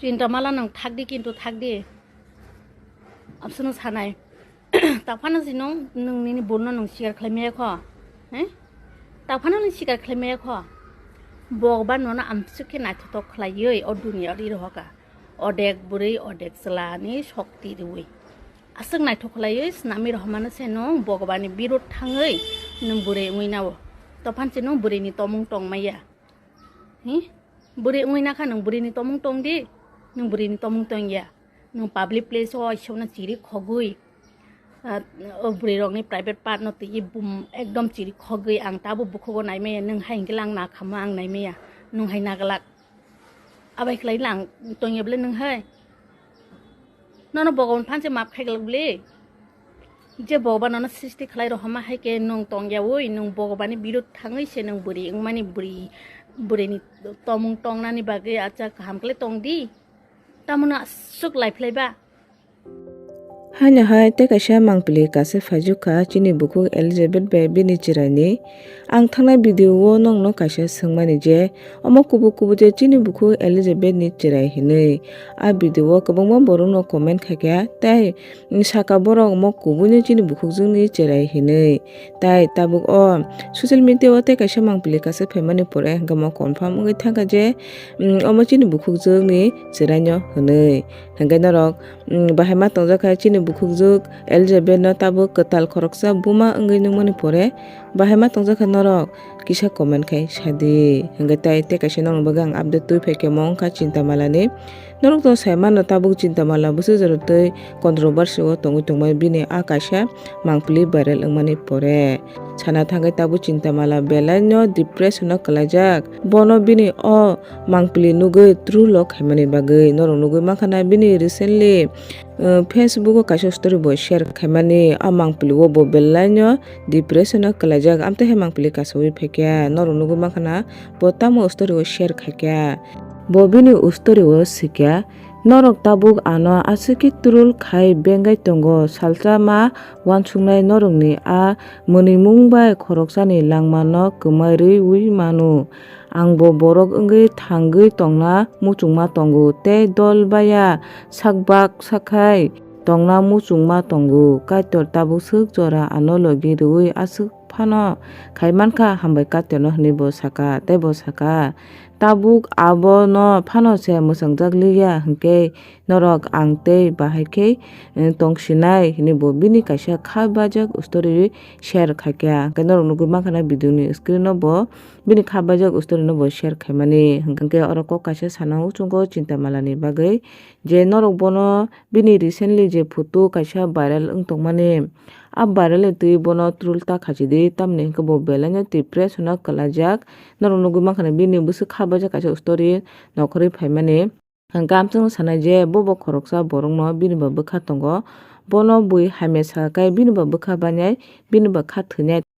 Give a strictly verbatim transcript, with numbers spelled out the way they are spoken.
Chinta mala nwng thakdi, kintu thakdi. Absano sanai. Taphano si nwng, nwng nini burno nwng sikar khlai maya kho. He? Taphano nwng sikar khlai maya kho. Bogba nono amsuk khe naithotok khlaiwi o duniya ri rohoka. Odek bwrwi, odek chwlani shokti riwi. Aswk naithok khlaiwi swnamwi rohormano se nwng Bogobani birod thangwi nwng bwrwi wngwi nao. Tophan se nwng bwrwini tomung tong maya. Hi? Bwrwi wngwi nakha nwng bwrwini tomung tong di. Nwng bwrwini tomung tong ya. Nwng public place o waisukno chiri khogwi, ah, o bwrwi rokni private part no twi bum ekdom chiri khogwi ang tabo bukhugo naimaya, nwng hai hwnkhe lang nakhamo ang naimaya, nwng hai naglak. Abai khlai lang tongya bwle nwng hai. Nono Bhagwan phanse map khai glak bwle. Je Bhagwan nono srishti khlai rohorma hai khe nwng tongya oi, nwng Bhagwani birod thangwi se nwng bwrwi wngmani, bwrwi, bwrwini tomung tongnani bagwi acha kaham khlai tong di. Tamoni aswk lai phlai ba? Haino hai tei kaisa mangpili kaisa phaijuk kha chini bukhuk Elizabeth bai bini chwraini. Ang thangnai video o nokno kaisa swngmani je omo kubui kubui je chini bukhuk Elizabeth ni chwrai hinwi. A video o kwbangma borokno comment khaikha tei saka borok omo kubuino chini bukhukjwkni chwrai hinwi. Tai tabuk o social media o tei kaisa mangpili kaisa phaimani pore hwnkhe omo confirm wngwi thangkha je, mm, omo chini bukhukjwkni chwraino hwnwi. Hwnkhe norok, mm, bahai ma tongjakha chini bukhukjwk Elizabeth no tabuk kwtal khoroksa buma wngwi nukmani pore bahai ma tongjakha norok kisa comment khai sadi. Hwnkhe tai tei kaisa norokni bagwi ang update twi phaikhe omo wngkha Chintamalani. Norok to sai mano tabuk Chintamala bwswk jora twi controversy o tongwi tongmani bini a kaisa mangpili viral wngmani pore. Sana thangwi tabuk Chintamala belai no depression o kwlaijak. Bono bini o mangpili nugwi true love khaimani bagwi norok nugwi mankha na bini recently, uh, Facebook o kaisa story bo share khaimani a mangpili o bo belai no depression o kwlaijak. Amtwi hai mangpili kasaui phaikha norok nugwi mankha na bo tamo story o share khaikha. Bo bini ustori o sikha, norok tabuk ano aswk khe trul khai bengai tongo, salsa ma uansuknai norokni a mwnwimung bai khoroksani langmano kwmai rwui mano. Angbo borok wngwi thangwi tongna muchungma tongo tei dol baya sakbak sakhai tongna muchungma tongo. Kaitor tabuk swk jora ano logi rwui aswk phano khai mankha, hambai Kaitorno hwnwi bo sakha, tei bo sakha, "Tabuk abono phano se mwchangjakliya hwnkhe norok ang tei bahai khe, eh, tongsinai," hwnwi bo bini kaisa kha bajak story share khaikha. Hwnkhe norok nugwi mankha na video ni screen o bo bini kha bajak story no bo share khaimani. Hwnkhe oro kok kaisa sana o chwngkho Chintamalani bagwi je norok bono bini recently je photo kaisa viral wng tongmani. A viral ni twi bono trul ta khachidi, tamni hwnkhe bo belai no depression o kwlaijak. Norok nugwi mankha na bini bwswk kha bajak kaisa story nokhorwi phaimani. Hwnkhe amchwngno sanai je bo bo khoroksa borokno bini ba bwkha tongo. Bono bui hamya sa khe bini ba bwkha bainai, bini ba kha thwinai.